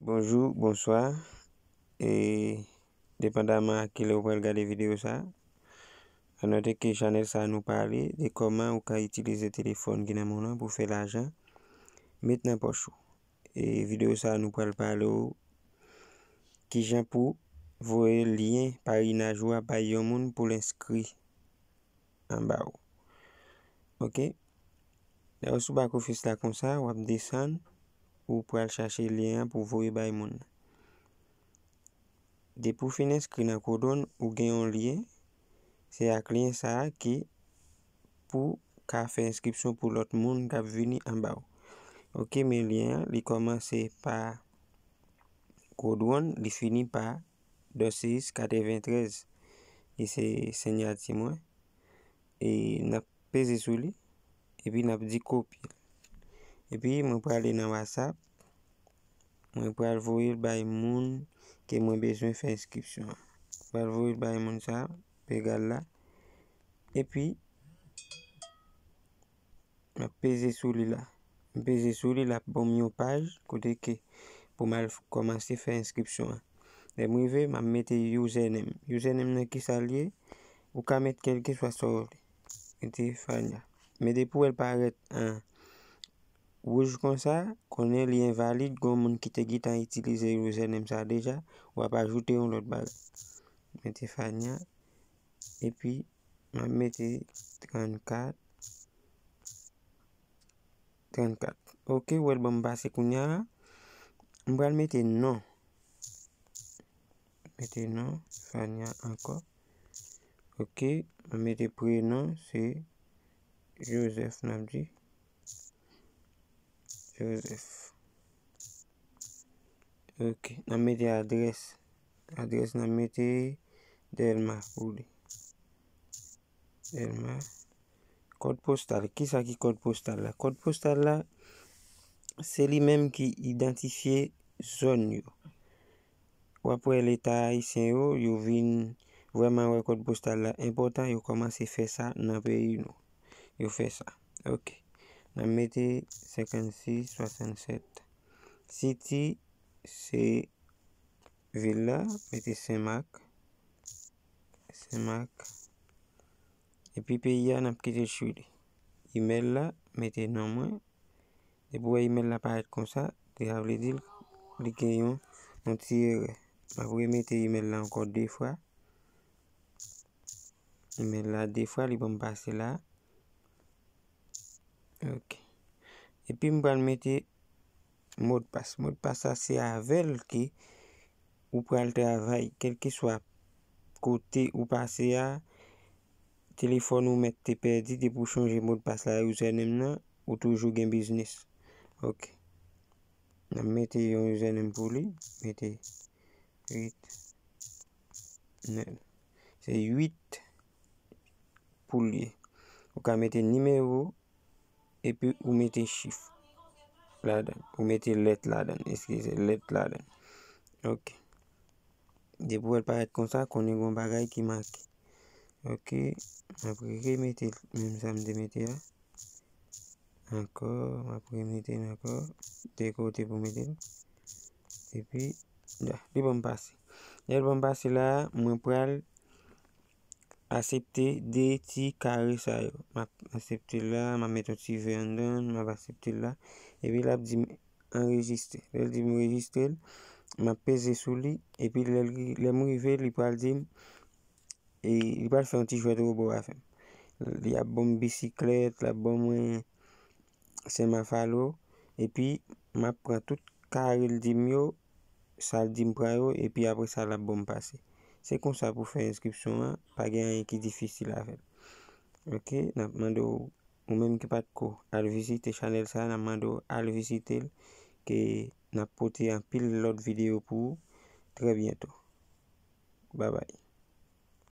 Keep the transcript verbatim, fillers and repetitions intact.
Bonjou, bonswa. E depandaman a kilè ou pral gade videyo sa, annote ke chanèl sa nou pale de kòman ou ka itilize telefòn ki nan men w lan pou fè lajan met nan pòch ou. E videyo sa nou pral pale w kijan pou voye lyen parinaj ou a bay yon moun pou l enskri anba w. Oke? Lè w sou bak ofis la konsa, w ap desann, ou pral chache lyen an pou voye bay moun nan. Depi w fin enskri nan Codone, ou gen yon lyen, se ak lyen sa a ke pou ka fè enskripsyon pou lòt moun k ap vini anba w. Oke, men lyen an, li kòmanse pa Codone, li fini pa Dorseyis katreventrèz. Li se sinyati mwen. E n ap peze sou li, epi n ap di kopye l. Epi mwen prale nan WhatsApp, mwen pral voye l bay moun ke mwen bezwen fè enskripsyon an. Mwen pral voye l bay moun sa, egal la. Epi, m ap peze sou li la. M peze sou li, l ap ban m yon paj kote ke pou m al f- kòmanse fè enskripsyon an. Lè m rive, m ap mete username. Username nan kisa l ye? Ou ka met kèlkeswa sa w vle. Mete Fania. Men depi w wè l parèt an wouj konsa, konnen li envalid, gon moun ki te gentan itilize username sa deja, w ap ajoute yon lòt bagay. Mete Fania, epi m ap mete trannkat, trannkat. Oke, w wè l ban m pase kounye a la. M pral mete non. Mete non, Fania ankò. Oke, m mete prenon, se Joseph, n ap di. Joseph. Oke, n ap mete adrès. Adrès n ap mete Dèlma pou li. Dèlma. Kòd postal. Kisa ki kòd postal la? Kòd postal la, se li menm ki idantifye zòn yo. W ap wè Leta ayisyen yo, yo vin vrèman wè kòd postal la enpòtan, yo kòmanse fè sa nan peyi nou. Yo fè sa. Oke. N ap mete senkannsis swasannsèt. City, se vil la, mete Senmak. Senmak. Epi peyi a, n ap kite l Chili. Imèl la, mete non mwen. Depi w wè imèl la parèt konsa, sa vle di li gen yon, yon ti erè. M ap remete imèl la ankò de fwa. Imèl la de fwa, li ban m pase la. Oke. Epi m pral mete modpas. Modpas la se avè l ke ou pral travay, kèlkeswa kote ou pase a, telefòn ou mèt te pèdi, depi w chonje modpas la, username nan, ou toujou gen biznis. Oke. N ap mete yon username pou li, mete uit nèf. Se uit pou l ye. Ou ka mete nimewo, epi ou mete chif ladan. Ou mete lèt ladan, eskize, lèt ladan. Oke. Depi w wè l parèt konsa, konnen gon bagay ki manke. Oke, m ap remete l menm sa m te mete a. Ankò, m ap remete l ankò. De kote pou mete l. Epi, la, li ban m pase. Lè l ban m pase la, mwen pral aksepte de ti kare sa yo. M ap aksepte l la, m ap mete yon ti V anndan, m ap aksepte l la. Epi l ap di m anrejistre. Lè l di m anrejistre l, m ap peze sou li. Epi lè l ri- lè m rive, li pral di m, e li pral fè yon ti jwèt wobo avè m. Li ap ban m bisiklèt, l ap ban mwen senmafalo. Epi m ap pran tout kare l di m yo, sa l di m pran yo, epi apre sa l ap ban m pase. Se konsa pou fè enskripsyon an, pa gen anyen ki difisil avè l. Oke, n ap mande w, ou menm ki pa t ko al vizite chanèl sa, n ap mande w al vizite l, ke n ap pote anpil lòt videyo pou ou trè byento. Babay.